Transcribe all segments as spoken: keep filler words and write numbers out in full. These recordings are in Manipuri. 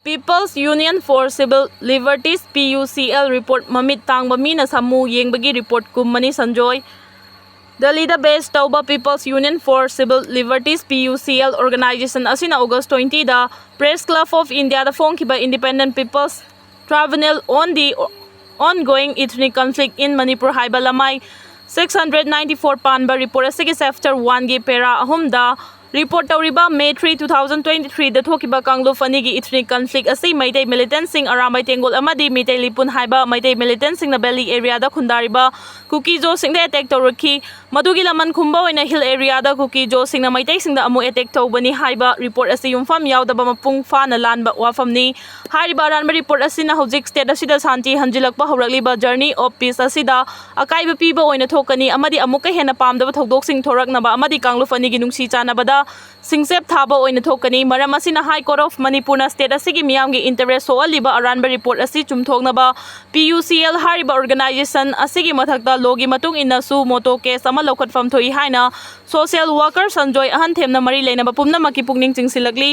People's Union for Civil Liberties, P U C L, report ꯃꯃꯤꯠ ꯇꯥꯡꯕ ꯃꯤꯅ ꯁꯥꯃꯨ ꯌꯦꯡꯕꯒꯤ report ꯀꯨꯝꯕꯅꯤ ꯁꯟꯖꯣꯏ꯫ ꯗꯦꯜꯂꯤꯗ base ꯇꯧꯕ People's Union for Civil Liberties, P U C L, organization ꯑꯁꯤꯅ August twenty the Press Club of India the ꯐꯣꯡꯈꯤꯕ Independent People's Tribunal on the Ongoing Ethnic Conflict in Manipur ꯍꯥꯏꯕ ꯂꯃꯥꯏ six hundred ninety four ꯄꯥꯟꯕ report ꯑꯁꯤꯒꯤ chapter one ꯒꯤ para ꯑꯍꯨꯝꯗ report ꯇꯧꯔꯤꯕ May three, two thousand twenty three ꯗ ꯊꯣꯛꯈꯤꯕ ꯀꯥꯡꯂꯨꯞ ꯑꯅꯤꯒꯤ ethnic conflict ꯑꯁꯤ ꯃꯩꯇꯩ militant ꯁꯤꯡ, ꯑꯔꯥꯝꯕꯥꯏ ꯇꯦꯡꯒꯣꯜ ꯑꯃꯗꯤ ꯃꯤꯇꯩ ꯂꯤꯄꯨꯟ ꯍꯥꯏꯕ ꯃꯩꯇꯩ militant ꯁꯤꯡꯅ valley area ꯗ ꯈꯨꯟꯗꯥꯔꯤꯕ ꯀꯨꯀꯤ ꯖꯣꯁꯤꯡꯗ attack ꯇꯧꯔꯛꯈꯤ꯫ ꯃꯗꯨꯒꯤ ꯂꯃꯟ ꯈꯨꯝꯕ ꯑꯣꯏꯅ hill area ꯗ ꯀꯨꯀꯤ ꯖꯣꯁꯤꯡꯅ ꯃꯩꯇꯩꯁꯤꯡꯗ ꯑꯃꯨꯛ attack ꯇꯧꯕꯅꯤ ꯍꯥꯏꯕ report ꯑꯁꯤ ꯌꯨꯝꯐꯝ ꯌꯥꯎꯗꯕ ꯃꯄꯨꯡ ꯐꯥꯅ ꯂꯥꯟꯕ ꯋꯥꯐꯝꯅꯤ꯫ ꯍꯥꯏꯔꯤꯕ ꯑꯔꯥꯟꯕ report ꯑꯁꯤꯅ ꯍꯧꯖꯤꯛ state ꯑꯁꯤꯗ ꯁꯥꯟꯇꯤ ꯍꯟꯖꯤꯜꯂꯛꯄ ꯍꯧꯔꯛꯂꯤꯕ journey of peace ꯑꯁꯤꯗ ꯑꯀꯥꯏꯕ ꯄꯤꯕ ꯑꯣꯏꯅ ꯊꯣꯛꯀꯅꯤ ꯑꯃꯗꯤ ꯑꯃꯨꯛꯀ ꯍꯦꯟꯅ ꯄꯥꯝꯗꯕ ꯊꯧꯗꯣꯛꯁꯤꯡ ꯊꯣꯔꯛꯅꯕ ꯑꯃꯗꯤ ꯀꯥꯡꯂꯨꯞ ꯑꯅꯤꯒꯤ ꯅꯨꯡꯁꯤ ꯆꯥꯟꯅꯕꯗ ꯁꯤꯡꯆꯦꯞ ꯊꯥꯕ ꯑꯣꯏꯅ ꯊꯣꯛꯀꯅꯤ꯫ ꯃꯔꯝ ꯑꯁꯤꯅ High Court of ꯃꯅꯤꯄꯨꯔꯅ state ꯑꯁꯤꯒꯤ ꯃꯤꯌꯥꯝꯒꯤ interest ꯁꯣꯛꯍꯜꯂꯤꯕ ꯑꯔꯥꯟꯕ report ꯑꯁꯤ ꯆꯨꯝꯊꯣꯛꯅꯕ P U C L ꯍꯥꯏꯔꯤꯕ organization ꯑꯁꯤꯒꯤ ꯃꯊꯛꯇ law ꯒꯤ ꯃꯇꯨꯡ ꯏꯟꯅꯁꯨ ꯃꯣꯇꯣ case ꯑꯃ ꯂꯧꯈꯠꯐꯝ ꯊꯣꯛꯏ ꯍꯥꯏꯅ social worker ꯁꯟꯖꯣꯏ ꯑꯍꯟꯊꯦꯝꯅ ꯃꯔꯤ ꯂꯩꯅꯕ ꯄꯨꯝꯅꯃꯛꯀꯤ ꯄꯨꯛꯅꯤꯡ ꯆꯤꯡꯁꯤꯜꯂꯛꯂꯤ꯫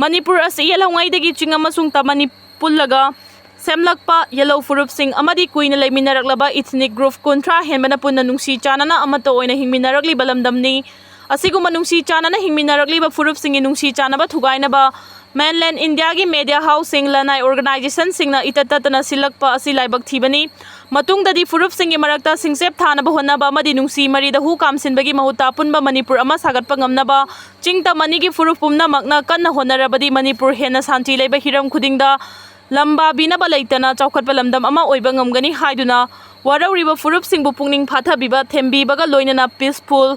ꯃꯅꯤꯄꯨꯔ ꯑꯁꯤ ꯌꯦꯜꯍꯧꯉꯩꯗꯒꯤ ꯆꯤꯡ ꯑꯃꯁꯨꯡ ꯇꯝ ꯑꯅꯤ ꯄꯨꯜꯂꯒ ꯁꯦꯝꯂꯛꯄ ꯌꯦꯜꯍꯧ ꯐꯨꯔꯨꯞꯁꯤꯡ ꯑꯃꯗꯤ ꯀꯨꯏꯅ ꯂꯩꯃꯤꯟꯅꯔꯛꯂꯕ ethnic group ꯀꯨꯟꯊ꯭ꯔꯥ ꯍꯦꯟꯕꯅ ꯄꯨꯟꯅ ꯅꯨꯡꯁꯤ ꯆꯥꯟꯅꯅ ꯑꯃꯠꯇ ꯑꯣꯏꯅ ꯍꯤꯡꯃꯤꯟꯅꯔꯛꯂꯤꯕ ꯂꯝꯗꯝꯅꯤ꯫ ꯑꯁꯤꯒꯨꯝꯕ ꯅꯨꯡꯁꯤ ꯆꯥꯟꯅꯅ ꯍꯤꯡꯃꯤꯟꯅꯔꯛꯂꯤꯕ ꯐꯨꯔꯨꯞꯁꯤꯡꯒꯤ ꯅꯨꯡꯁꯤ ꯆꯥꯟꯅꯕ ꯊꯨꯒꯥꯏꯅꯕ mainland India ꯒꯤ media house ꯁꯤꯡ, ꯂꯅꯥꯏ organization ꯁꯤꯡꯅ ꯏꯇꯠ ꯇꯠꯇꯅ ꯁꯤꯜꯂꯛꯄ ꯑꯁꯤ ꯂꯥꯏꯕꯛ ꯊꯤꯕꯅꯤ꯫ ꯃꯇꯨꯡꯗꯗꯤ ꯐꯨꯔꯨꯞꯁꯤꯡꯒꯤ ꯃꯔꯛꯇ ꯁꯤꯡꯆꯦꯞ ꯊꯥꯅꯕ ꯍꯣꯠꯅꯕ ꯑꯃꯗꯤ ꯅꯨꯡꯁꯤ ꯃꯔꯤꯗ ꯍꯨ ꯀꯥꯝꯁꯤꯟꯕꯒꯤ ꯃꯍꯨꯠꯇ ꯑꯄꯨꯟꯕ ꯃꯅꯤꯄꯨꯔ ꯑꯃ ꯁꯥꯒꯠꯄ ꯉꯝꯅꯕ ꯆꯤꯡ ꯇꯝ ꯑꯅꯤꯒꯤ ꯐꯨꯔꯨꯞ ꯄꯨꯝꯅꯃꯛꯅ ꯀꯟꯅ ꯍꯣꯠꯅꯔꯕꯗꯤ ꯃꯅꯤꯄꯨꯔ ꯍꯦꯟꯅ ꯁꯥꯟꯇꯤ ꯂꯩꯕ ꯍꯤꯔꯝ ꯈꯨꯗꯤꯡꯗ ꯂꯝꯕꯥꯕꯤꯅꯕ ꯂꯩꯇꯅ ꯆꯥꯎꯈꯠꯄ ꯂꯝꯗꯝ ꯑꯃ ꯑꯣꯏꯕ ꯉꯝꯒꯅꯤ ꯍꯥꯏꯗꯨꯅ ꯋꯥꯔꯧꯔꯤꯕ ꯐꯨꯔꯨꯞꯁꯤꯡꯕꯨ ꯄꯨꯛꯅꯤꯡ ꯐꯥꯊꯕꯤꯕ ꯊꯦꯝꯕꯤꯕꯒ ꯂꯣꯏꯅꯅ peaceful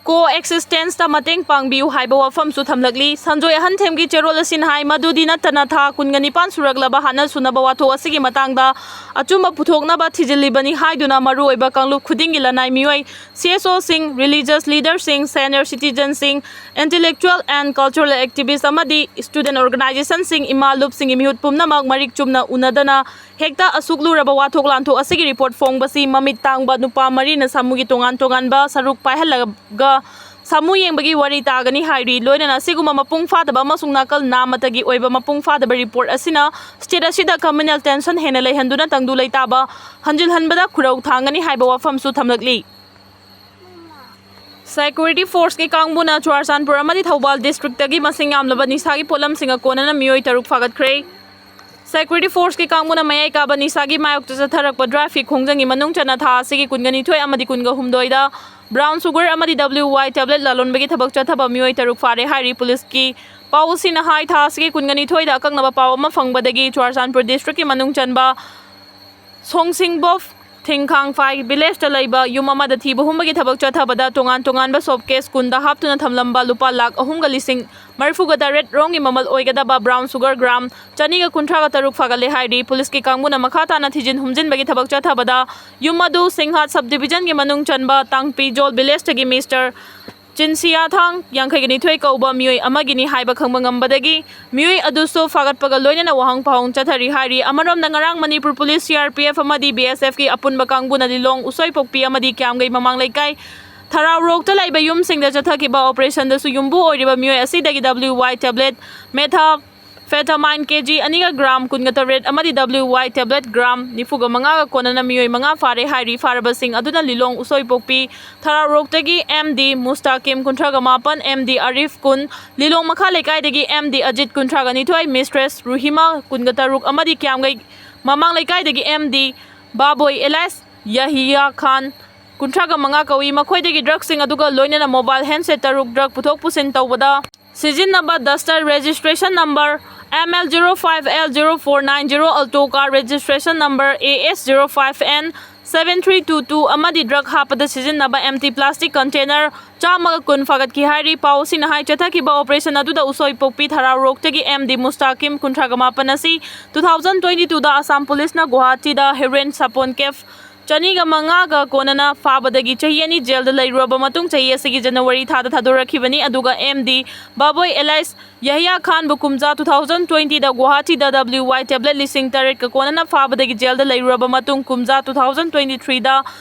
coexistence ꯇ ꯃꯇꯦꯡ ꯄꯥꯡꯕꯤꯌꯨ ꯍꯥꯏꯕ ꯋꯥꯐꯝꯁꯨ ꯊꯝꯂꯛꯂꯤ꯫ ꯁꯟꯖꯣꯏ ꯑꯍꯟꯊꯦꯝꯒꯤ ꯆꯦꯔꯣꯜ ꯑꯁꯤꯅ ꯍꯥꯏ ꯃꯗꯨꯗꯤ ꯅꯠꯇꯅ ꯊꯥ ꯀꯨꯟꯒ ꯅꯤꯄꯥꯟ ꯁꯨꯔꯛꯂꯕ ꯍꯥꯠꯅ ꯁꯨꯅꯕ ꯋꯥꯊꯣꯛ ꯑꯁꯤꯒꯤ ꯃꯇꯥꯡꯗ ꯑꯆꯨꯝꯕ ꯄꯨꯊꯣꯛꯅꯕ ꯊꯤꯖꯤꯜꯂꯤꯕꯅꯤ ꯍꯥꯏꯗꯨꯅ ꯃꯔꯨꯑꯣꯏꯕ ꯀꯥꯡꯂꯨꯞ ꯈꯨꯗꯤꯡꯒꯤ ꯂꯅꯥꯏ ꯃꯤꯑꯣꯏ, C S O ꯁꯤꯡ, religious leader ꯁꯤꯡ, senior citizen ꯁꯤꯡ, intellectual and cultural activist ꯑꯃꯗꯤ student organization ꯁꯤꯡ, ꯏꯃꯥ ꯂꯨꯞꯁꯤꯡꯒꯤ ꯃꯤꯍꯨꯠ ꯄꯨꯝꯅꯃꯛ ꯃꯔꯤꯛ ꯆꯨꯝꯅ ꯎꯅꯗꯅ ꯍꯦꯛꯇ ꯑꯁꯨꯛ ꯂꯨꯔꯕ ꯋꯥꯊꯣꯛ ꯂꯥꯟꯊꯣꯛ ꯑꯁꯤꯒꯤ report ꯐꯣꯡꯕꯁꯤ ꯃꯃꯤꯠ ꯇꯥꯡꯕ ꯅꯨꯄꯥ ꯃꯔꯤꯅ ꯁꯥꯃꯨꯒꯤ ꯇꯣꯉꯥꯟ ꯇꯣꯉꯥꯟꯕ ꯁꯔꯨꯛ ꯄꯥꯏꯍꯜꯂꯒ ꯁꯥꯃꯨ ꯌꯦꯡꯕꯒꯤ ꯋꯥꯔꯤ ꯇꯥꯒꯅꯤ ꯍꯥꯏꯔꯤ꯫ ꯂꯣꯏꯅꯅ ꯑꯁꯤꯒꯨꯝꯕ ꯃꯄꯨꯡ ꯐꯥꯗꯕ ꯑꯃꯁꯨꯡ ꯅꯥꯀꯜ ꯅꯥꯝꯃꯇꯒꯤ ꯑꯣꯏꯕ ꯃꯄꯨꯡ ꯐꯥꯗꯕ ꯔꯤꯄꯣꯔꯠ ꯑꯁꯤꯅ ꯁ꯭ꯇꯦꯠ ꯑꯁꯤꯗ ꯀꯝꯃ꯭ꯌꯨꯅꯦꯜ ꯇꯦꯟꯁꯟ ꯍꯦꯟꯅ ꯂꯩꯍꯟꯗꯨꯅ ꯇꯪꯗꯨ ꯂꯩꯇꯥꯕ ꯍꯟꯖꯤꯜꯍꯟꯕꯗ ꯈꯨꯔꯧ ꯊꯥꯡꯒꯅꯤ ꯍꯥꯏꯕ ꯋꯥꯐꯝꯁꯨ ꯊꯝꯂꯛꯂꯤ꯫ ꯁꯦꯀ꯭ꯌꯨꯔꯤꯇꯤ ꯐꯣꯔꯁꯀꯤ ꯀꯥꯡꯕꯨꯅ ꯆꯨꯔꯥꯆꯥꯟꯄꯨꯔ ꯑꯃꯗꯤ ꯊꯧꯕꯥꯜ ꯗꯤꯁꯇ꯭ꯔꯤꯛꯇꯒꯤ ꯃꯁꯤꯡ ꯌꯥꯝꯂꯕ ꯅꯤꯁꯥꯒꯤ ꯄꯣꯠꯂꯝꯁꯤꯡꯒ ꯀꯣꯟꯅꯅ ꯃꯤꯑꯣꯏ ꯇꯔꯨꯛ ꯐꯥꯒꯠꯈ꯭ꯔꯦ꯫ ꯁꯦꯀ꯭ꯌꯨꯔꯤꯇꯤ ꯐꯣꯔꯁꯀꯤ ꯀꯥꯡꯕꯨꯅ ꯃꯌꯥꯏ ꯀꯥꯕ ꯅꯤꯁꯥꯒꯤ ꯃꯥꯌꯣꯛꯇ ꯆꯠꯊꯔꯛꯄ ꯗ꯭ꯔꯥꯏꯚꯀꯤ ꯈꯣꯡꯖꯪꯒꯤ ꯃꯅꯨꯡ ꯆꯟꯅ ꯊꯥ ꯑꯁꯤꯒꯤ ꯀꯨꯟꯒ ꯅꯤꯊꯣꯏ ꯑꯃꯗꯤ ꯀꯨꯟꯒ ꯍꯨꯝꯗꯣꯏꯗ ꯕ꯭ꯔꯥꯎꯟ ꯁꯨꯒꯔ ꯑꯃꯗꯤ ꯗꯕ꯭ꯂꯤꯎ ꯋꯥꯏ ꯇꯦꯕ꯭ꯂꯦꯠ ꯂꯂꯣꯟꯕꯒꯤ ꯊꯕꯛ ꯆꯠꯊꯕ ꯃꯤꯑꯣꯏ ꯇꯔꯨꯛ ꯐꯥꯔꯦ ꯍꯥꯏꯔꯤ꯫ ꯄꯨꯂꯤꯁꯀꯤ ꯄꯥꯎ ꯑꯁꯤꯅ ꯍꯥꯏ, ꯊꯥ ꯑꯁꯤꯒꯤ ꯀꯨꯟꯒ ꯅꯤꯊꯣꯏꯗ ꯑꯀꯛꯅꯕ ꯄꯥꯎ ꯑꯃ ꯐꯪꯕꯗꯒꯤ ꯆꯨꯔꯥꯆꯥꯟꯄꯨꯔ ꯗꯤꯁꯇ꯭ꯔꯤꯛꯀꯤ ꯃꯅꯨꯡ ꯆꯟꯕ ꯁꯣꯡꯁꯤꯡꯕꯣꯐ ꯊꯤꯡꯈꯥꯡꯐꯥꯏ ꯚꯤꯂꯦꯖꯇ ꯂꯩꯕ ꯌꯨꯝ ꯑꯃꯗ ꯊꯤꯕ ꯍꯨꯝꯕꯒꯤ ꯊꯕꯛ ꯆꯠꯊꯕꯗ ꯇꯣꯉꯥꯟ ꯇꯣꯉꯥꯟꯕ ꯁꯣꯞ ꯀꯦꯁ ꯀꯨꯟꯗ ꯍꯥꯞꯇꯨꯅ ꯊꯝꯂꯝꯕ ꯂꯨꯄꯥ ꯂꯥꯈ ꯑꯍꯨꯝꯒ ꯂꯤꯁꯤꯡ ꯃꯔꯤꯐꯨꯒ ꯇꯔꯦꯠ ꯔꯣꯝꯒꯤ ꯃꯃꯜ ꯑꯣꯏꯒꯗꯕ ꯕ꯭ꯔꯥꯎꯟ ꯁꯨꯒꯔ ꯒ꯭ꯔꯥꯝ ꯆꯅꯤꯒ ꯀꯨꯟꯊ꯭ꯔꯥꯒ ꯇꯔꯨꯛ ꯐꯥꯒꯠꯂꯦ ꯍꯥꯏꯔꯤ꯫ ꯄꯨꯂꯤꯁꯀꯤ ꯀꯥꯡꯕꯨꯅ ꯃꯈꯥ ꯇꯥꯅ ꯊꯤꯖꯤꯟ ꯍꯨꯝꯖꯤꯟꯕꯒꯤ ꯊꯕꯛ ꯆꯠꯊꯕꯗ ꯌꯨꯝ ꯑꯗꯨ ꯁꯤꯡꯍꯥꯠ ꯁꯕ ꯗꯤꯕꯤꯖꯟꯒꯤ ꯃꯅꯨꯡ ꯆꯟꯕ ꯇꯥꯡꯄꯤꯖꯣꯜ ꯚꯤꯂꯦꯖꯇꯒꯤ ꯃꯤꯁꯇꯔ ꯆꯤꯟꯁꯤꯌꯥꯊꯥꯡ ꯌꯥꯡꯈꯩꯒ ꯅꯤꯊꯣꯏ ꯀꯧꯕ ꯃꯤꯑꯣꯏ ꯑꯃꯒꯤꯅꯤ ꯍꯥꯏꯕ ꯈꯪꯕ ꯉꯝꯕꯗꯒꯤ ꯃꯤꯑꯣꯏ ꯑꯗꯨꯁꯨ ꯐꯥꯒꯠꯄꯒ ꯂꯣꯏꯅꯅ ꯋꯥꯍꯪ ꯄꯥꯎꯍꯪ ꯆꯠꯊꯔꯤ ꯍꯥꯏꯔꯤ꯫ ꯑꯃꯔꯣꯝꯗ ꯉꯔꯥꯡ Manipur police, C R P F ꯑꯃꯗꯤ ꯕꯤ ꯑꯦꯁ ꯑꯦꯐꯀꯤ ꯑꯄꯨꯟꯕ ꯀꯥꯡꯕꯨꯅ ꯂꯤꯂꯣꯡ, ꯎꯁꯣꯏꯄꯣꯛꯄꯤ ꯑꯃꯗꯤ ꯀ꯭ꯌꯥꯝꯒꯩ ꯃꯃꯥꯡ ꯂꯩꯀꯥꯏ ꯊꯔꯥꯎꯔꯣꯛꯇ ꯂꯩꯕ ꯌꯨꯝꯁꯤꯡꯗ ꯆꯠꯊꯈꯤꯕ ꯑꯣꯄꯔꯦꯁꯟꯗꯁꯨ ꯌꯨꯝꯕꯨ ꯑꯣꯏꯔꯤꯕ ꯃꯤꯑꯣꯏ ꯑꯁꯤꯗꯒꯤ ꯗꯕ꯭ꯂꯤꯎ ꯋꯥꯏ ꯇꯦꯕ꯭ꯂꯦꯠ, ꯃꯦꯊꯥ ꯐꯦꯇꯥꯃꯥꯏꯟ ꯀꯦ ꯖꯤ ꯑꯅꯤꯒ ꯒ꯭ꯔꯥꯝ ꯀꯨꯟꯒ ꯇꯔꯦꯠ ꯑꯃꯗꯤ ꯗꯕ꯭ꯂꯤꯎ ꯋꯥꯏ ꯇꯦꯕ꯭ꯂꯦꯠ ꯒ꯭ꯔꯥꯝ ꯅꯤꯐꯨꯒ ꯃꯉꯥꯒ ꯀꯣꯟꯅꯅ ꯃꯤꯑꯣꯏ ꯃꯉꯥ ꯐꯥꯔꯦ ꯍꯥꯏꯔꯤ꯫ ꯐꯥꯔꯕꯁꯤꯡ ꯑꯗꯨꯅ ꯂꯤꯂꯣꯡ ꯎꯁꯣꯏꯄꯣꯛꯄꯤ ꯊꯔꯥꯎꯔꯣꯛꯇꯒꯤ ꯑꯦꯝ ꯗꯤ ꯃꯨꯁꯇꯥꯀꯤꯝ ꯀꯨꯟꯊ꯭ꯔꯥꯒ ꯃꯥꯄꯟ, ꯑꯦꯝ ꯗꯤ ꯑꯔꯤꯐ ꯀꯨꯟ, ꯂꯤꯂꯣꯡ ꯃꯈꯥ ꯂꯩꯀꯥꯏꯗꯒꯤ ꯑꯦꯝ ꯗꯤ ꯑꯖꯤꯠ ꯀꯨꯟꯊ꯭ꯔꯥꯒ ꯅꯤꯊꯣꯏ, ꯃꯤꯁꯇ꯭ꯔꯦꯁ ꯔꯨꯍꯤꯃꯥ ꯀꯨꯟꯒ ꯇꯔꯨꯛ ꯑꯃꯗꯤ ꯀ꯭ꯌꯥꯝꯒꯩ ꯃꯃꯥꯡ ꯂꯩꯀꯥꯏꯗꯒꯤ ꯑꯦꯝ ꯗꯤ ꯕꯥꯕꯣꯏ ꯑꯦꯂꯥꯏꯁ ꯌꯥꯍꯤꯌꯥ ꯈꯥꯟ ꯀꯨꯟꯊ꯭ꯔꯥꯒ ꯃꯉꯥ ꯀꯧꯏ꯫ ꯃꯈꯣꯏꯗꯒꯤ ꯗ꯭ꯔꯒꯁꯤꯡ ꯑꯗꯨꯒ ꯂꯣꯏꯅꯅ ꯃꯣꯕꯥꯏꯜ ꯍꯦꯟꯁꯦꯠ ꯇꯔꯨꯛ, ꯗ꯭ꯔꯒ ꯄꯨꯊꯣꯛ ꯄꯨꯁꯤꯟ ꯇꯧꯕꯗ ꯁꯤꯖꯤꯟꯅꯕ Duster registration number M L zero five L zero four nine zero, Alto car registration number A S zero five N seven three two two ꯑꯃꯗꯤ ꯗ꯭ꯔꯒ ꯍꯥꯞꯄꯗ ꯁꯤꯖꯤꯟꯅꯕ ꯑꯦꯝꯇꯤ ꯄ꯭ꯂꯥꯁꯇꯤꯛ ꯀꯟꯇꯦꯅꯔ ꯆꯥꯝꯃꯒ ꯀꯨꯟ ꯐꯥꯒꯠꯈꯤ ꯍꯥꯏꯔꯤ꯫ ꯄꯥꯎ ꯑꯁꯤꯅ ꯍꯥꯏ, ꯆꯠꯊꯈꯤꯕ ꯑꯣꯄꯔꯦꯁꯟ ꯑꯗꯨꯗ ꯎꯁꯣꯏꯄꯣꯛꯄꯤ ꯊꯔꯥꯎꯔꯣꯛꯇꯒꯤ ꯑꯦꯝ ꯗꯤ ꯃꯨꯁꯇꯥꯀꯤꯝ ꯀꯨꯟꯊ꯭ꯔꯥꯒ ꯃꯥꯄꯟ ꯑꯁꯤ ꯇꯨ ꯊꯥꯎꯖꯟ ꯇ꯭ꯋꯦꯟꯇꯤ ꯇꯨꯗ ꯑꯁꯥꯝ ꯄꯨꯂꯤꯁꯅ ꯒꯨꯋꯥꯍꯥꯇꯤꯗ ꯍꯦꯔꯣꯏꯟ ꯁꯥꯄꯣꯟ ꯀꯦꯐ ꯆꯅꯤꯒ ꯃꯉꯥꯒ ꯀꯣꯟꯅꯅ ꯐꯥꯕꯗꯒꯤ ꯆꯍꯤ ꯑꯅꯤ ꯖꯦꯜꯗ ꯂꯩꯔꯨꯔꯕ ꯃꯇꯨꯡ ꯆꯍꯤ ꯑꯁꯤꯒꯤ ꯖꯅꯋꯥꯔꯤ ꯊꯥꯗ ꯊꯥꯗꯣꯔꯛꯈꯤꯕꯅꯤ꯫ ꯑꯗꯨꯒ ꯑꯦꯝ ꯗꯤ ꯕꯥꯕꯣꯏ ꯑꯦꯂꯥꯏꯁ ꯌꯍꯌꯥ ꯈꯥꯟꯕꯨ ꯀꯨꯝꯖꯥ ꯇꯨ ꯊꯥꯎꯖꯟ ꯇ꯭ꯋꯦꯟꯇꯤꯗ ꯒꯨꯋꯥꯍꯥꯇꯤꯗ ꯗꯕ꯭ꯂꯤꯎ ꯋꯥꯏ ꯇꯦꯕ꯭ꯂꯦꯠ ꯂꯤꯁꯤꯡ ꯇꯔꯦꯠꯀ ꯀꯣꯟꯅꯅ ꯐꯥꯕꯗꯒꯤ ꯖꯦꯜꯗ ꯂꯩꯔꯨꯔꯕ ꯃꯇꯨꯡ ꯀꯨꯝꯖꯥ ꯇꯨ ꯊꯥꯎꯖꯟ ꯇ꯭ꯋꯦꯟꯇꯤ ꯊ꯭ꯔꯤꯗ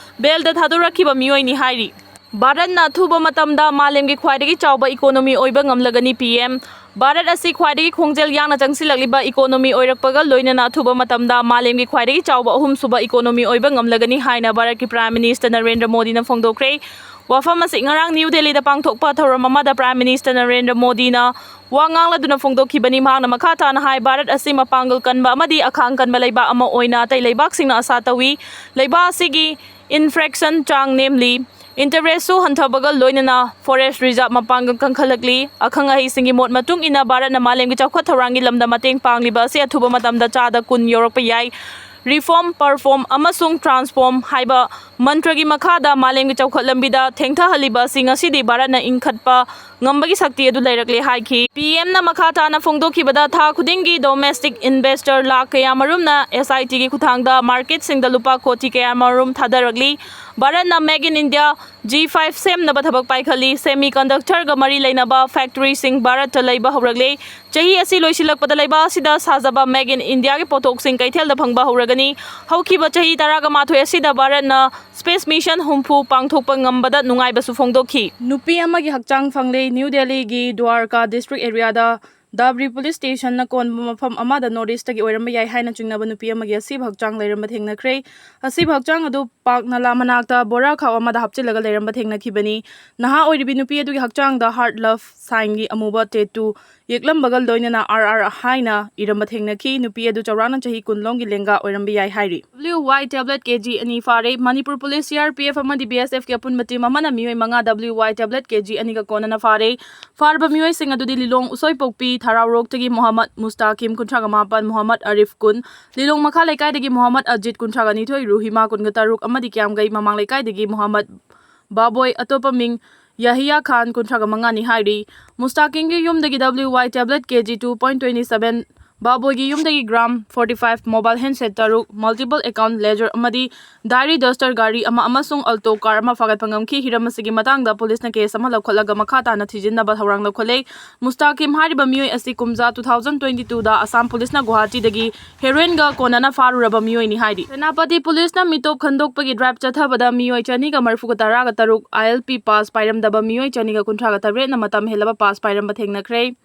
ꯕꯦꯜꯗ ꯊꯥꯗꯣꯔꯛꯈꯤꯕ ꯃꯤꯑꯣꯏꯅꯤ ꯍꯥꯏꯔꯤ꯫ ꯚꯥꯔꯠꯅ ꯑꯊꯨꯕ ꯃꯇꯝꯗ ꯃꯥꯂꯦꯝꯒꯤ ꯈ꯭ꯋꯥꯏꯗꯒꯤ ꯆꯥꯎꯕ ꯏꯀꯣꯅꯣꯃꯤ ꯑꯣꯏꯕ ꯉꯝꯂꯒꯅꯤ, ꯄꯤ ꯑꯦꯝ꯫ ꯚꯥꯔꯠ ꯑꯁꯤ ꯈ꯭ꯋꯥꯏꯗꯒꯤ ꯈꯣꯡꯖꯦꯜ ꯌꯥꯡꯅ ꯆꯪꯁꯤꯜꯂꯛꯂꯤꯕ ꯏꯀꯣꯅꯣꯃꯤ ꯑꯣꯏꯔꯛꯄꯒ ꯂꯣꯏꯅꯅ ꯑꯊꯨꯕ ꯃꯇꯝꯗ ꯃꯥꯂꯦꯝꯒꯤ ꯈ꯭ꯋꯥꯏꯗꯒꯤ ꯆꯥꯎꯕ ꯑꯍꯨꯝꯁꯨꯕ ꯏꯀꯣꯅꯣꯃꯤ ꯑꯣꯏꯕ ꯉꯝꯂꯒꯅꯤ ꯍꯥꯏꯅ ꯚꯥꯔꯠꯀꯤ Prime Minister ꯅꯔꯦꯟꯗ꯭ꯔ ꯃꯣꯗꯤꯅ ꯐꯣꯡꯗꯣꯛꯈ꯭ꯔꯦ꯫ ꯋꯥꯐꯝ ꯑꯁꯤ ꯉꯔꯥꯡ ꯅ꯭ꯌꯨ ꯗꯦꯜꯂꯤꯗ ꯄꯥꯡꯊꯣꯛꯄ ꯊꯧꯔꯝ ꯑꯃꯗ Prime Minister ꯅꯔꯦꯟꯗ꯭ꯔ ꯃꯣꯗꯤꯅ ꯋꯥ ꯉꯥꯡꯂꯗꯨꯅ ꯐꯣꯡꯗꯣꯛꯈꯤꯕꯅꯤ꯫ ꯃꯍꯥꯛꯅ ꯃꯈꯥ ꯇꯥꯅ ꯍꯥꯏ, ꯚꯥꯔꯠ ꯑꯁꯤ ꯃꯄꯥꯡꯒꯜ ꯀꯟꯕ ꯑꯃꯗꯤ ꯑꯈꯥꯡ ꯀꯟꯕ ꯂꯩꯕꯥꯛ ꯑꯃ ꯑꯣꯏꯅ ꯑꯇꯩ ꯂꯩꯕꯥꯛꯁꯤꯡꯅ ꯑꯁꯥ ꯇꯧꯏ꯫ ꯂꯩꯕꯥꯛ ꯑꯁꯤꯒꯤ ꯏꯟꯐ꯭ꯂꯦꯁꯟ ꯆꯥꯡ ꯅꯦꯝꯂꯤ꯫ ꯏꯟꯇꯔꯦꯁꯁꯨ ꯍꯟꯊꯕꯒ ꯂꯣꯏꯅꯅ ꯐꯣꯔꯦꯁ ꯔꯤꯖꯥꯔꯚ ꯃꯄꯥꯡꯒꯜ ꯀꯟꯈꯠꯂꯛꯂꯤ꯫ ꯑꯈꯪ ꯑꯍꯩꯁꯤꯡꯒꯤ ꯃꯣꯠ ꯃꯇꯨꯡ ꯏꯟꯅ, ꯚꯥꯔꯠꯅ ꯃꯥꯂꯦꯝꯒꯤ ꯆꯥꯎꯈꯠ ꯊꯧꯔꯥꯡꯒꯤ ꯂꯝꯗ ꯃꯇꯦꯡ ꯄꯥꯡꯂꯤꯕ ꯑꯁꯤ ꯑꯊꯨꯕ ꯃꯇꯝꯗ ꯆꯥꯗ ꯀꯨꯟ ꯌꯧꯔꯛꯄ ꯌꯥꯏ꯫ Reform, Perform ꯑꯃꯁꯨꯡ Transform ꯍꯥꯏꯕ ꯃꯟꯇ꯭ꯔꯒꯤ ꯃꯈꯥꯗ ꯃꯥꯂꯦꯝꯒꯤ ꯆꯥꯎꯈꯠ ꯂꯝꯕꯤꯗ ꯊꯦꯡꯊꯍꯜꯂꯤꯕ ꯑꯁꯤ ꯉꯁꯤꯗꯤ ꯚꯥꯔꯠꯅ ꯏꯟꯈꯠꯄ ꯉꯝꯕꯒꯤ ꯁꯛꯇꯤ ꯑꯗꯨ ꯂꯩꯔꯛꯂꯦ ꯍꯥꯏꯈꯤ꯫ ꯄꯤ ꯑꯦꯝꯅ ꯃꯈꯥ ꯇꯥꯅ ꯐꯣꯡꯗꯣꯛꯈꯤꯕꯗ, ꯊꯥ ꯈꯨꯗꯤꯡꯒꯤ ꯗꯣꯃꯦꯁꯇꯤꯛ ꯏꯟꯚꯦꯁꯇꯔ ꯂꯥꯈ ꯀꯌꯥꯃꯔꯨꯝꯅ ꯑꯦꯁ ꯑꯥꯏ ꯇꯤꯒꯤ ꯈꯨꯠꯊꯥꯡꯗ ꯃꯥꯔꯀꯦꯠꯁꯤꯡꯗ ꯂꯨꯄꯥ ꯀꯣꯇꯤ ꯀꯌꯥꯃꯔꯨꯝ ꯊꯥꯗꯔꯛꯂꯤ꯫ ꯚꯥꯔꯠꯅ Make in India G five ꯁꯦꯝꯅꯕ ꯊꯕꯛ ꯄꯥꯏꯈꯠꯂꯤ꯫ ꯁꯦꯃꯤ ꯀꯟꯗꯛꯇꯔꯒ ꯃꯔꯤ ꯂꯩꯅꯕ ꯐꯦꯛꯇꯔꯤꯁꯤꯡ ꯚꯥꯔꯠꯇ ꯂꯩꯕ ꯍꯧꯔꯛꯂꯦ꯫ ꯆꯍꯤ ꯑꯁꯤ ꯂꯣꯏꯁꯤꯜꯂꯛꯄꯗ ꯂꯩꯕꯥꯛ ꯑꯁꯤꯗ ꯁꯥꯖꯕ Make in Indiaꯒꯤ ꯄꯣꯠꯊꯣꯛꯁꯤꯡ ꯀꯩꯊꯦꯜꯗ ꯐꯪꯕ ꯍꯧꯔꯒꯅꯤ꯫ ꯍꯧꯈꯤꯕ ꯆꯍꯤ ꯇꯔꯥꯒ ꯃꯥꯊꯣꯏ ꯑꯁꯤꯗ ꯚꯥꯔꯠꯅ ꯁ꯭ꯄꯦꯁ ꯃꯤꯁꯟ ꯍꯨꯝꯐꯨ ꯄꯥꯡꯊꯣꯛꯄ ꯉꯝꯕꯗ ꯅꯨꯡꯉꯥꯏꯕꯁꯨ ꯐꯣꯡꯗꯣꯛꯈꯤ꯫ ꯅꯨꯄꯤ ꯑꯃꯒꯤ ꯍꯛꯆꯥꯡ ꯐꯪꯂꯦ꯫ ꯅ꯭ꯌꯨ ꯗꯦꯜꯂꯤꯒꯤ ꯗ꯭ꯋꯥꯔꯀꯥ ꯗꯤꯁꯇ꯭ꯔꯤꯛ ꯑꯦꯔꯤꯌꯥꯗ ꯗꯥꯕ꯭ꯔꯤ ꯄꯨꯂꯤꯁ ꯁ꯭ꯇꯦꯁꯟꯅ ꯀꯣꯟꯕ ꯃꯐꯝ ꯑꯃꯗ ꯅꯣꯔꯠ ꯏꯁꯇꯒꯤ ꯑꯣꯏꯔꯝꯕ ꯌꯥꯏ ꯍꯥꯏꯅ ꯆꯤꯡꯅꯕ ꯅꯨꯄꯤ ꯑꯃꯒꯤ ꯑꯁꯤꯕ ꯍꯛꯆꯥꯡ ꯂꯩꯔꯝꯕ ꯊꯦꯡꯅꯈ꯭ꯔꯦ꯫ ꯑꯁꯤꯕ ꯍꯛꯆꯥꯡ ꯑꯗꯨ ꯄꯥꯛ ꯅꯂꯥ ꯃꯅꯥꯛꯇ ꯕꯣꯔꯥ ꯈꯥꯎ ꯑꯃꯗ ꯍꯥꯞꯆꯤꯜꯂꯒ ꯂꯩꯔꯝꯕ ꯊꯦꯡꯅꯈꯤꯕꯅꯤ꯫ ꯅꯍꯥ ꯑꯣꯏꯔꯤꯕꯤ ꯅꯨꯄꯤ ꯑꯗꯨꯒꯤ ꯍꯛꯆꯥꯡꯗ ꯍꯥꯔꯠ ꯂꯚ ꯁꯥꯏꯟꯒꯤ ꯑꯃꯨꯕ ꯇꯦꯇꯨ ꯌꯦꯛꯂꯝꯕꯒ ꯂꯣꯏꯅꯅ ꯑꯥꯔ ꯑꯥꯔ ꯍꯥꯏꯅ ꯏꯔꯝꯕ ꯊꯦꯡꯅꯈꯤ꯫ ꯅꯨꯄꯤ ꯑꯗꯨ ꯆꯥꯎꯔꯥꯛꯅ ꯆꯍꯤ ꯀꯨꯟ ꯂꯣꯝꯒꯤ ꯂꯦꯡꯒꯥ ꯑꯣꯏꯔꯝꯕ ꯌꯥꯏ ꯍꯥꯏꯔꯤ꯫ W Y tablet K G ꯑꯅꯤ ꯐꯥꯔꯦ꯫ Manipur police, C R P F ꯑꯃꯗꯤ B S F ꯀꯤ ꯑꯄꯨꯟꯕ ꯇꯤꯝ ꯑꯃꯅ ꯃꯤꯑꯣꯏ ꯃꯉꯥ W Y tablet K G ꯑꯅꯤꯒ ꯀꯣꯟꯅꯅ ꯐꯥꯔꯦ꯫ ꯐꯥꯔꯕ ꯃꯤꯑꯣꯏꯁꯤꯡ ꯑꯗꯨꯗꯤ ꯂꯤꯂꯣꯡ ꯎꯁꯣꯏꯄꯣꯛꯄꯤ ꯊꯔꯥꯎꯔꯣꯛꯇꯒꯤ ꯃꯣꯍꯝꯃꯗ ꯃꯨꯁꯇꯥꯀꯤꯝ, ꯀꯨꯟꯊ꯭ꯔꯥꯒ ꯃꯥꯄꯟ, ꯃꯣꯍꯝꯃꯗ ꯑꯔꯤꯐ, ꯀꯨꯟ, ꯂꯤꯂꯣꯡ ꯃꯈꯥ ꯂꯩꯀꯥꯏꯗꯒꯤ ꯃꯣꯍꯝꯃꯗ ꯑꯖꯤꯠ, ꯀꯨꯟꯊ꯭ꯔꯥꯒ ꯅꯤꯊꯣꯏ, ꯔꯨꯍꯤꯃꯥ, ꯀꯨꯟꯒ ꯇꯔꯨꯛ, ꯑꯃꯗꯤ ꯀ꯭ꯌꯥꯝꯒꯩ ꯃꯃꯥꯡ ꯂꯩꯀꯥꯏꯗꯒꯤ ꯃꯣꯍꯝꯃꯗ ꯕꯥꯕꯣꯏ, ꯑꯇꯣꯞꯄ ꯃꯤꯡ ꯌꯥꯍꯤꯌꯥ ꯈꯥꯟ, ꯀꯨꯟꯊ꯭ꯔꯥꯒ ꯃꯉꯥꯅꯤ ꯍꯥꯏꯔꯤ꯫ ꯃꯨꯁꯇꯥꯀꯤꯝꯒꯤ ꯌꯨꯝꯗꯒꯤ W Y tablet K G two point twenty seven ꯕꯥꯕꯣꯏꯒꯤ ꯌꯨꯝꯗꯒꯤ gram forty five, mobile handset ꯇꯔꯨꯛ, multiple account ledger ꯑꯃꯗꯤ diary duster ꯒꯥꯔꯤ ꯑꯃ ꯑꯃꯁꯨꯡ Alto car ꯑꯃ ꯐꯥꯒꯠꯄ ꯉꯝꯈꯤ꯫ ꯍꯤꯔꯝ ꯑꯁꯤꯒꯤ ꯃꯇꯥꯡꯗ ꯄꯨꯂꯤꯁꯅ ꯀꯦꯁ ꯑꯃ ꯂꯧꯈꯠꯂꯒ ꯃꯈꯥ ꯇꯥꯅ ꯊꯤꯖꯤꯟꯅꯕ ꯊꯧꯔꯥꯡ ꯂꯧꯈꯠꯂꯦ꯫ ꯃꯨꯁꯇꯥꯀꯤꯝ ꯍꯥꯏꯔꯤꯕ ꯃꯤꯑꯣꯏ ꯑꯁꯤ ꯀꯨꯝꯖꯥ two thousand twenty two ꯗ ꯑꯁꯥꯝ ꯄꯨꯂꯤꯁꯅ ꯒꯨꯋꯥꯍꯥꯇꯤꯗꯒꯤ heroin ꯒ ꯀꯣꯟꯅꯅ ꯐꯥꯔꯨꯔꯕ ꯃꯤꯑꯣꯏꯅꯤ ꯍꯥꯏꯔꯤ꯫ ꯁꯦꯅꯥꯄꯇꯤ ꯄꯨꯂꯤꯁꯅ ꯃꯤꯇꯣꯞ ꯈꯟꯗꯣꯛꯄꯒꯤ drive ꯆꯠꯊꯕꯗ ꯃꯤꯑꯣꯏ ꯆꯅꯤꯒ ꯃꯔꯤꯐꯨꯒ ꯇꯔꯥꯒ ꯇꯔꯨꯛ, ILP pass ꯄꯥꯏꯔꯝꯗꯕ ꯃꯤꯑꯣꯏ ꯆꯅꯤꯒ ꯀꯨꯟꯊ꯭ꯔꯥꯒ ꯇꯔꯦꯠꯅ ꯃꯇꯝ ꯍꯦꯜꯂꯕ pass ꯄꯥꯏꯔꯝꯕ ꯊꯦꯡꯅꯈ꯭ꯔꯦ꯫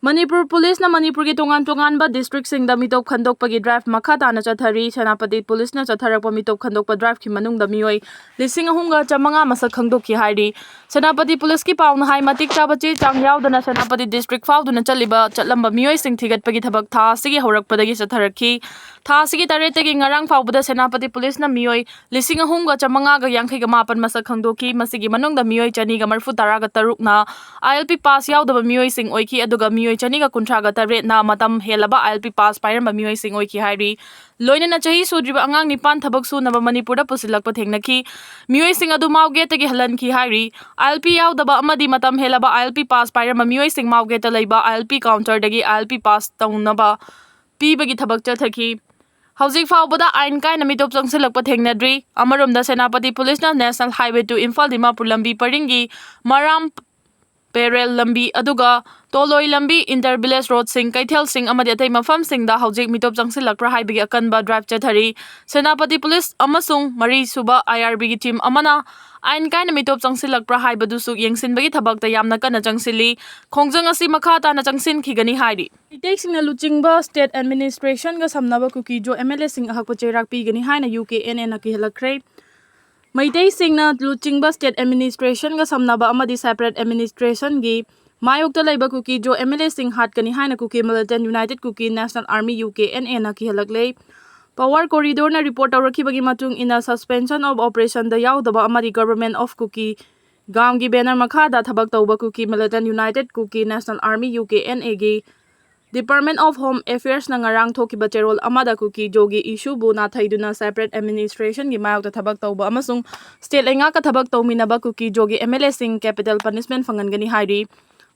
ꯃꯅꯤꯄꯨꯔ ꯄꯨꯂꯤꯁꯅ ꯃꯅꯤꯄꯨꯔꯒꯤ ꯇꯣꯉꯥꯟ ꯇꯣꯉꯥꯟꯕ district ꯁꯤꯡꯗ ꯃꯤꯇꯣꯞ ꯈꯟꯗꯣꯛꯄꯒꯤ drive ꯃꯈꯥ ꯇꯥꯅ ꯆꯠꯊꯔꯤ꯫ ꯁꯦꯅꯥꯄꯇꯤ ꯄꯨꯂꯤꯁꯅ ꯆꯠꯊꯔꯛꯄ ꯃꯤꯇꯣꯞ ꯈꯟꯗꯣꯛꯄ drive ꯀꯤ ꯃꯅꯨꯡꯗ ꯃꯤꯑꯣꯏ ꯂꯤꯁꯤꯡ ꯑꯍꯨꯝꯒ ꯆꯥꯃꯉꯥ ꯃꯁꯛ ꯈꯪꯗꯣꯛꯈꯤ ꯍꯥꯏꯔꯤ꯫ ꯁꯦꯅꯥꯄꯇꯤ ꯄꯨꯂꯤꯁꯀꯤ ꯄꯥꯎꯅ ꯍꯥꯏ, ꯃꯇꯤꯛ ꯆꯥꯕ ꯆꯦ ꯆꯥꯡ ꯌꯥꯎꯗꯅ ꯁꯦꯅꯥꯄꯇꯤ district ꯐꯥꯎꯗꯨꯅ ꯆꯠꯂꯤꯕ, ꯆꯠꯂꯝꯕ ꯃꯤꯑꯣꯏꯁꯤꯡ ꯊꯤꯒꯠꯄꯒꯤ ꯊꯕꯛ ꯊꯥ ꯑꯁꯤꯒꯤ ꯍꯧꯔꯛꯄꯗꯒꯤ ꯆꯠꯊꯔꯛꯈꯤ꯫ ꯊꯥ ꯑꯁꯤꯒꯤ ꯇꯔꯦꯠꯇꯒꯤ ꯉꯔꯥꯡ ꯐꯥꯎꯕꯗ ꯁꯦꯅꯥꯄꯇꯤ ꯄꯨꯂꯤꯁꯅ ꯃꯤꯑꯣꯏ ꯂꯤꯁꯤꯡ ꯑꯍꯨꯝꯒ ꯆꯥꯃꯉꯥꯒ ꯌꯥꯡꯈꯩꯒ ꯃꯥꯄꯟ ꯃꯁꯛ ꯈꯪꯗꯣꯛꯈꯤ꯫ ꯃꯁꯤꯒꯤ ꯃꯅꯨꯡꯗ ꯃꯤꯑꯣꯏ ꯆꯅꯤꯒ ꯃꯔꯤꯐꯨ ꯇꯔꯥꯒ ꯇꯔꯨꯛꯅ ILP pass ꯌꯥꯎꯗꯕ ꯃꯤꯑꯣꯏꯁꯤꯡ ꯑꯣꯏꯈꯤ, ꯑꯗꯨꯒ ꯃꯤꯑꯣꯏ ꯆꯅꯤꯒ ꯀꯨꯟꯊ꯭ꯔꯥꯒ ꯇꯔꯦꯠꯅ ꯃꯇꯝ ꯍꯦꯜꯂꯕ ILP pass ꯄꯥꯏꯔꯝꯕ ꯃꯤꯑꯣꯏꯁꯤꯡ ꯑꯣꯏꯈꯤ ꯍꯥꯏꯔꯤ꯫ ꯂꯣꯏꯅꯅ ꯆꯍꯤ ꯁꯨꯗ꯭ꯔꯤꯕ ꯑꯉꯥꯡ ꯅꯤꯄꯥꯟ ꯊꯕꯛ ꯁꯨꯅꯕ ꯃꯅꯤꯄꯨꯔꯗ ꯄꯨꯁꯤꯜꯂꯛꯄ ꯊꯦꯡꯅꯈꯤ꯫ ꯃꯤꯑꯣꯏꯁꯤꯡ ꯑꯗꯨ ꯃꯥꯎꯒꯦꯠꯇꯒꯤ ꯍꯜꯍꯟꯈꯤ ꯍꯥꯏꯔꯤ꯫ ILP ꯌꯥꯎꯗꯕ ꯑꯃꯗꯤ ꯃꯇꯝ ꯍꯦꯜꯂꯕ ILP pass ꯄꯥꯏꯔꯝꯕ ꯃꯤꯑꯣꯏꯁꯤꯡ ꯃꯥꯎꯒꯦꯠꯇ ꯂꯩꯕ ILP counter ꯗꯒꯤ ILP pass ꯇꯧꯅꯕ ꯄꯤꯕꯒꯤ ꯊꯕꯛ ꯆꯠꯊꯈꯤ꯫ ꯍꯧꯖꯤꯛ ꯐꯥꯎꯕꯗ ꯑꯥꯏꯟ ꯀꯥꯏꯅ ꯃꯤꯇꯣꯞ ꯆꯪꯁꯤꯜꯂꯛꯄ ꯊꯦꯡꯅꯗ꯭ꯔꯤ꯫ ꯑꯃꯔꯣꯝꯗ, ꯁꯦꯅꯥꯄꯇꯤ ꯄꯨꯂꯤꯁꯅ National Highway two Imphal Dimapur ꯂꯝꯕꯤ ꯄꯔꯤꯡꯒꯤ ꯃꯔꯥꯝ ꯄꯦꯔꯦꯜ ꯂꯝꯕꯤ, ꯑꯗꯨꯒ ꯇꯣꯂꯣꯏ ꯂꯝꯕꯤ, inter village road ꯁꯤꯡ, ꯀꯩꯊꯦꯜꯁꯤꯡ ꯑꯃꯗꯤ ꯑꯇꯩ ꯃꯐꯝꯁꯤꯡꯗ ꯍꯧꯖꯤꯛ ꯃꯤꯇꯣꯞ ꯆꯪꯁꯤꯜꯂꯛꯄ꯭ꯔꯥ ꯍꯥꯏꯕꯒꯤ ꯑꯀꯟꯕ drive ꯆꯠꯊꯔꯤ꯫ ꯁꯦꯅꯥꯄꯇꯤ ꯄꯨꯂꯤꯁ ꯑꯃꯁꯨꯡ ꯃꯔꯤꯁꯨꯕ IRB ꯒꯤ team ꯑꯃꯅ ꯑꯥꯏꯟ ꯀꯥꯏꯅ ꯃꯤꯇꯣꯞ ꯆꯪꯁꯤꯜꯂꯛꯄ꯭ꯔꯥ ꯍꯥꯏꯕꯗꯨꯁꯨ ꯌꯦꯡꯁꯤꯟꯕꯒꯤ ꯊꯕꯛꯇ ꯌꯥꯝꯅ ꯀꯟꯅ ꯆꯪꯁꯤꯜꯂꯤ꯫ ꯈꯣꯡꯖꯪ ꯑꯁꯤ ꯃꯈꯥ ꯇꯥꯅ ꯆꯪꯁꯤꯟꯈꯤꯒꯅꯤ ꯍꯥꯏꯔꯤ꯫ ꯃꯩꯇꯩꯁꯤꯡꯅ ꯂꯨꯆꯤꯡꯕ state administration ꯒ ꯁꯝꯅꯕ ꯀꯨꯀꯤ-ꯖꯣ MLA ꯁꯤꯡ ꯑꯍꯛꯄ ꯆꯩꯔꯥꯛ ꯄꯤꯒꯅꯤ ꯍꯥꯏꯅ UKNA ꯅ ꯀꯤꯍꯜꯂꯛꯈ꯭ꯔꯦ꯫ ꯃꯩꯇꯩꯁꯤꯡꯅ ꯂꯨꯆꯤꯡꯕ state administration ꯒ ꯁꯝꯅꯕ ꯑꯃꯗꯤ separate administration ꯒꯤ ꯃꯥꯌꯣꯛꯇ ꯂꯩꯕ ꯀꯨꯀꯤ-ꯖꯣ MLA ꯁꯤꯡ ꯍꯥꯠꯀꯅꯤ ꯍꯥꯏꯅ Kuki Militant United Kuki National Army, UKNA ꯅ ꯀꯤꯍꯜꯂꯛꯂꯦ꯫ Power Corridor ꯅ report ꯇꯧꯔꯛꯈꯤꯕꯒꯤ ꯃꯇꯨꯡ ꯏꯟꯅ, suspension of operation ꯗ ꯌꯥꯎꯗꯕ ꯑꯃꯗꯤ Government of Kuki Gaon ꯒꯤ banner ꯃꯈꯥꯗ ꯊꯕꯛ ꯇꯧꯕ Kuki Militant United Kuki National Army, UKNA ꯒꯤ Department of Home Affairs ꯅ ꯉꯔꯥꯡ ꯊꯣꯛꯈꯤꯕ ꯆꯦꯔꯣꯜ ꯑꯃꯗ ꯀꯨꯀꯤ-ꯖꯣꯒꯤ issue ꯕꯨ ꯅꯥꯊꯩꯗꯨꯅ separate administration ꯒꯤ ꯃꯥꯌꯣꯛꯇ ꯊꯕꯛ ꯇꯧꯕ ꯑꯃꯁꯨꯡ state ꯂꯩꯉꯥꯛꯀ ꯊꯕꯛ ꯇꯧꯃꯤꯟꯅꯕ ꯀꯨꯀꯤ-ꯖꯣꯒꯤ MLA ꯁꯤꯡ capital punishment ꯐꯪꯍꯟꯒꯅꯤ ꯍꯥꯏꯔꯤ꯫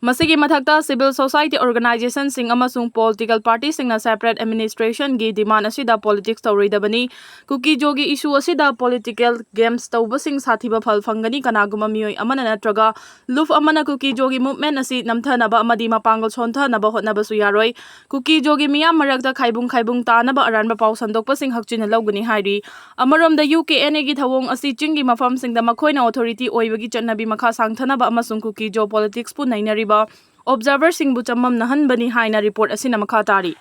ꯃꯁꯤꯒꯤ ꯃꯊꯛꯇ civil society organizationꯁꯤꯡ ꯑꯃꯁꯨꯡ political partyꯁꯤꯡꯅ separate administrationꯒꯤ demand ꯑꯁꯤꯗ politics ꯇꯧꯔꯣꯏꯗꯕꯅꯤ꯫ ꯀꯨꯀꯤꯖꯣꯒꯤ issue ꯑꯁꯤꯗ political games ꯇꯧꯕꯁꯤꯡ ꯁꯥꯊꯤꯕ ꯐꯜ ꯐꯪꯒꯅꯤ꯫ ꯀꯅꯥꯒꯨꯝꯕ ꯃꯤꯑꯣꯏ ꯑꯃꯅ ꯅꯠꯇ꯭ꯔꯒ ꯂꯨꯞ ꯑꯃꯅ ꯀꯨꯀꯤꯖꯣꯒꯤ movement ꯑꯁꯤ ꯅꯝꯊꯅꯕ ꯑꯃꯗꯤ ꯃꯄꯥꯡꯒꯜ ꯁꯣꯟꯊꯅꯕ ꯍꯣꯠꯅꯕꯁꯨ ꯌꯥꯔꯣꯏ꯫ ꯀꯨꯀꯤꯖꯣꯒꯤ ꯃꯤꯌꯥꯝ ꯃꯔꯛꯇ ꯈꯥꯏꯕꯨꯡ ꯈꯥꯏꯕꯨꯡ ꯇꯥꯅꯕ ꯑꯔꯥꯟꯕ ꯄꯥꯎ ꯁꯟꯗꯣꯛꯄꯁꯤꯡ ꯍꯛꯆꯤꯟꯅ ꯂꯧꯒꯅꯤ ꯍꯥꯏꯔꯤ꯫ ꯑꯃꯔꯣꯝꯗ UKNAꯒꯤ ꯊꯧꯑꯣꯡ ꯑꯁꯤ ꯆꯤꯡꯒꯤ ꯃꯐꯝꯁꯤꯡꯗ ꯃꯈꯣꯏꯅ authority ꯑꯣꯏꯕꯒꯤ ꯆꯠꯅꯕꯤ ꯃꯈꯥ ꯁꯥꯡꯊꯅꯕ ꯑꯃꯁꯨꯡ ꯀꯨꯀꯤꯖꯣ politicsꯄꯨ ꯅꯩꯅꯔꯤꯕ observerꯁꯤꯡꯕꯨ ꯆꯃꯝꯅꯍꯟꯕꯅꯤ ꯍꯥꯏꯅ report ꯑꯁꯤꯅ ꯃꯈꯥ ꯇꯥꯔꯤ꯫